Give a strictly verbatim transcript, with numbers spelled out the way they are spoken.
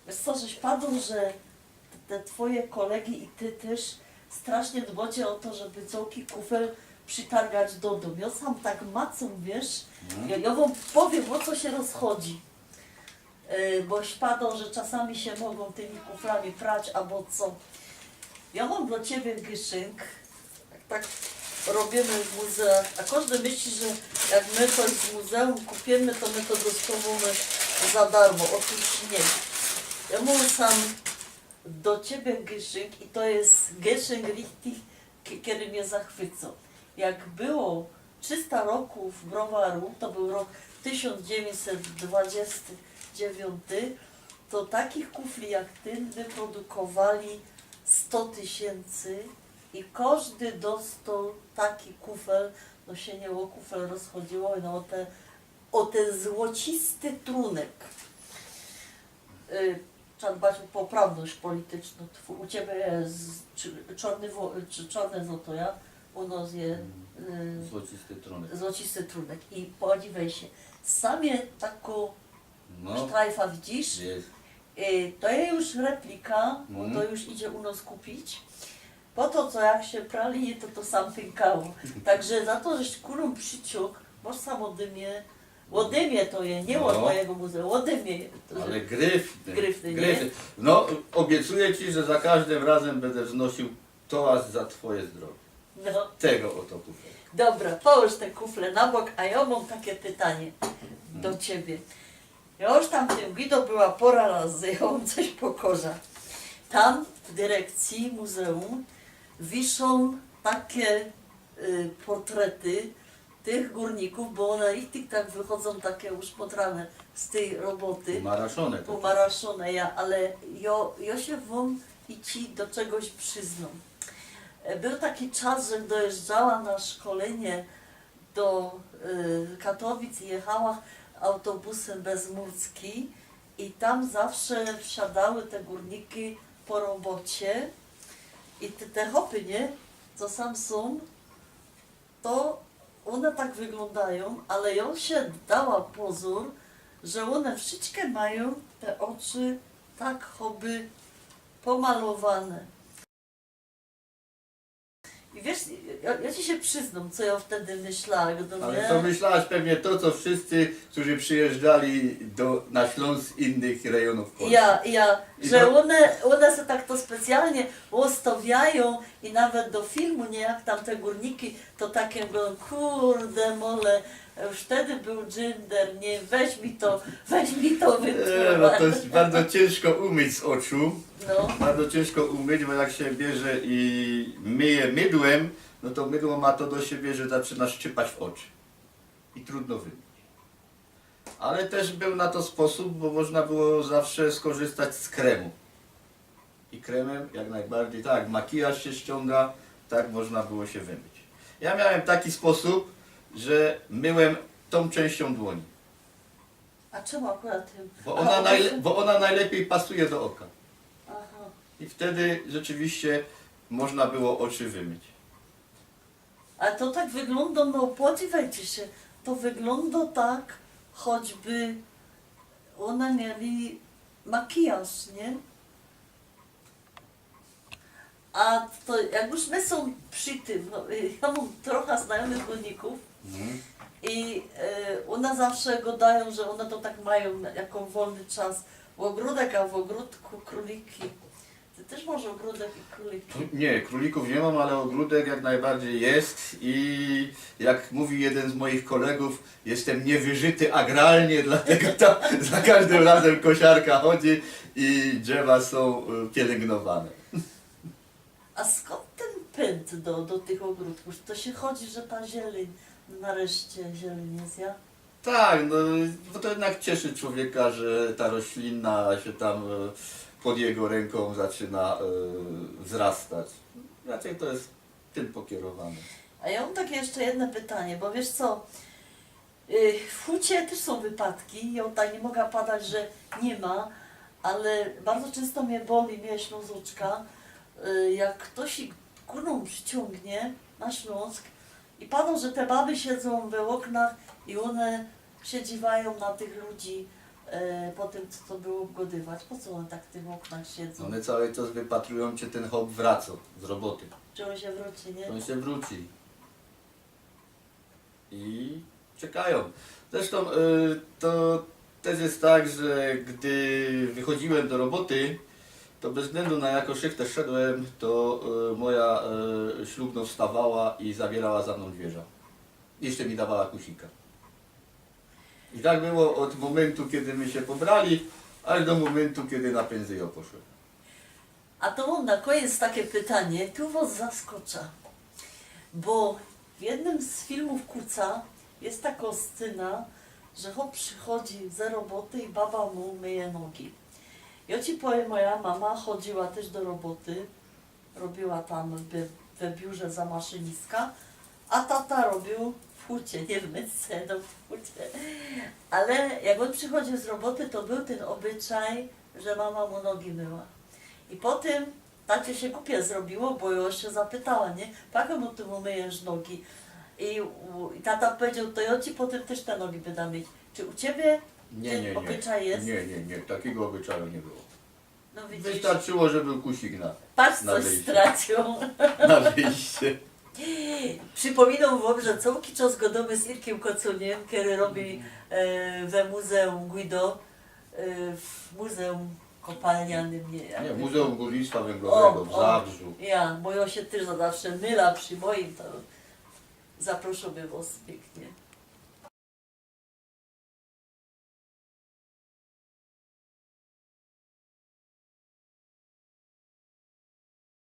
Wiysz co, żeś padōł, że te twoje kolegi i ty tyż strasznie dbocie ô to, żeby cołki kufel przitargać do dōm. Jŏ sam tak macōm, wiysz, jŏ, jŏ wōm powiym, ô co sie rozchodzi. E, boś padōł, że czasami sie mogōm tymi kuflami prać, abo co. Jŏ mōm do ciebie gyszynk. Tak, tak robiymy w muzeach, a kożdy myśli, że jak my coś z muzeum kupiymy, to my to dostŏwōmy za darmo. Ôtōż niy. Jŏ mōm sam do ciebie gyszynk i to je gyszynk richtig, k-, kery mie zachwycōł. Jak było trzysta rokōw browaru, to bōł rok tysiōnc dziewiyńćset dwadziesty dziewiōnty, to takich kufli jak tyn wyprodukowali sto tysiyncy i kożdy dostoł taki kufel, no sie niy ô kufel rozchodziło, no ô te, ô tyn złocisty trunek. Y, trzeba dbać ô poprawność politycznõ. Tw-, u ciebie je z-, cz-, czŏrny wo-, cz-, czŏrne złoto, ja? U nŏs je, y, złocisty trunek. Złocisty trunek. I podziwej sie, sam je takõ sztrajfa, widzisz? Y, to je już replika, bo to już idzie u nŏs kupić. Po to, co jak sie prali, to, to sam pynkało. Tak że za to, żeś kōrōm prziciōng, mosz sam ôdy mie, ôdy mie to je, niy ôd mojigo muzeum, ôdy mie. To ale gryfny. Gryfny, niy? No, ôbiecuję ci, że za kożdym razym bydã wznosił toast za twoje zdrowie. No. Tego ôto kufla. Dobra, połōż te kufle na bok, a jŏ mōm take pytanie do ciebie. Jŏ już tam w tym Guido była pora razy, jŏ wōm coś pokŏża. Tam w dyrekcji muzeum wiszōm take, y, portrety tych gōrnikōw, bo ône richtig tak wychodzōm take uszpotrane z tyj roboty. Umaraszōne take. Umaraszōne, ja, ale jŏ, jŏ sie wōm i ci do czegoś prziznōm. E, bōł taki czas, że dojeżdżała na szkolynie do, y, Katowic i jechała autobusym bez Murcki i tam zawsze wsiadały te gōrniki po robocie i te, te chopy, niy? Co sam sōm, to ône tak wyglōndajōm, ale jŏ sie dała pozōr, że ône wszyjske majōm te ôczy tak choby pomalowane. I wiysz, jŏ, jŏ ci sie prziznōm, co jŏ wtedy myślała, jak do mie... Ale to myślałaś pewnie to, co wszyscy, którzy przyjeżdżali do, na Śląsk z innych rejonów Polski. Ja, ja, że ône, ône se tak to specjalnie ôstŏwiajōm i nawet do filmu, niy, jak tam te gōrniki, to take było, kurde mole, już wtedy bōł dżynder, niy, weź mi to, weź mi to wytłumacz. E, no to je bardzo ciynżko umyć z ôczu. No. Bardzo ciynżko umyć, bo jak sie bierze i myje mydłym, no to mydło ma to do siebie, że zaczyna szczypać w ôczy. I trudno wymyć. Ale tyż bōł na to sposōb, bo można było zawsze skorzystać z kremu. I kremym jak nojbardzij, tak, makijaż sie ściōnga, tak można było sie wymyć. Ja miałem taki sposōb, że myłem tōm czynściōm dłoni. A czymu akurat tym? Bo ôna, aha, nojle-, bo ôna nojlepij pasuje do ôka. Aha. I wtedy rzeczywiście można było ôczy wymyć. A to tak wyglōndŏ, no podziwejcie sie, to wyglōndŏ tak, choćby ône mieli makijaż, niy? A to jak już my sōm przi tym, no, y, ja mōm trocha znajōmych gōrnikōw i, y, ône zawsze gŏdajōm, że ône to tak majōm jako wolny czas. Ôgrōdek, a w ôgrōdku krōliki. Ty tyż mosz ôgrōdek i krōliki? Kró-, niy, krōlikōw niy mōm, ale ôgrōdek jak nojbardzij je i jak mōwi jedyn z mojich kolegōw, jestem niewyżyty agralnie, dlatego tam za kożdym razym kosiarka chodzi i drzewa sōm, y, pielęgnowane. A skōnd tyn pynt do, do tych ôgrōdkōw? To sie chodzi, że ta zielōń, nareszcie zielōń je, ja? Tak, no, bo to jednak cieszy człowieka, że ta roślina się tam, e, pod jego ręką zaczyna, e, wzrastać. Raczej to jest tym pokierowane. A ja mam takie jeszcze jedno pytanie, bo wiesz co, y, w hucie też są wypadki, ja tak nie mogę padać, że nie ma, ale bardzo często mnie boli, mnie Ślązoczka, y, jak ktoś i górą przyciągnie na Śląsk, i padło, że te baby siedzą we oknach i one siedziwają na tych ludzi, E, po tym, co to było obgodywać, po co one tak w tych oknach siedzą? Ône cały czas wypatrujōm, czy tyn chop wracŏ z roboty. Czy on się wróci, nie? On się wróci. I czekajōm. Zresztōm y, to też jest tak, że gdy wychodziłem do roboty, to bez względu na jaką szychtę szedłem, to y, moja y, ślubno wstawała i zawierała za mną dwierzia. Jeszcze mi dawała kusika. I tak było od momentu, kiedy my się pobrali, aż do momentu, kiedy na penzyjŏ poszedł. A to mōm na kōniec takie pytanie, tu wŏs zaskŏczã. Bo w jednym z filmōw Kuca jest takŏ scena, że chop przichodzi ze roboty i baba mu myje nogi. I jŏ ci powiym, moja mama chodziyła tyż do roboty, robiyła tam we, we biurze za maszyniska, a tata robiōł w hucie, nie w myjce, no w hucie. Ale jak ôn przichodził z roboty, to bōł tyn ôbyczaj, że mama mu nogi myła. I po tym tacie sie gupie zrobiyło, bo jŏ sie zapytała, nie? „Po jakōmu ty mu myjesz nogi?” I, u- i tata powiedzioł: „To jŏ ci po tym tyż te nogi byda myć.” Czy u ciebie Nie, tyn nie, nie. ôbyczaj jest? Nie, nie, nie. Takigo ôbyczaju nie było. No widzisz. Wystarczyło, że bōł kusik na, Patrz, na coś wyjście. stracił. Na wyjście. Przipōminōm wōm, że cołki czas godōmy z Irkiym Kocunim, kery robi e, we Muzeum Guido, e, w Muzeum Kopalnianym, nie, jak Nie, to- Muzeum Górnictwa Węglowego w Zabrzu. Ja, bo jŏ sie tyż zawsze mylã przi mojim, to zaproszymy wŏs piyknie.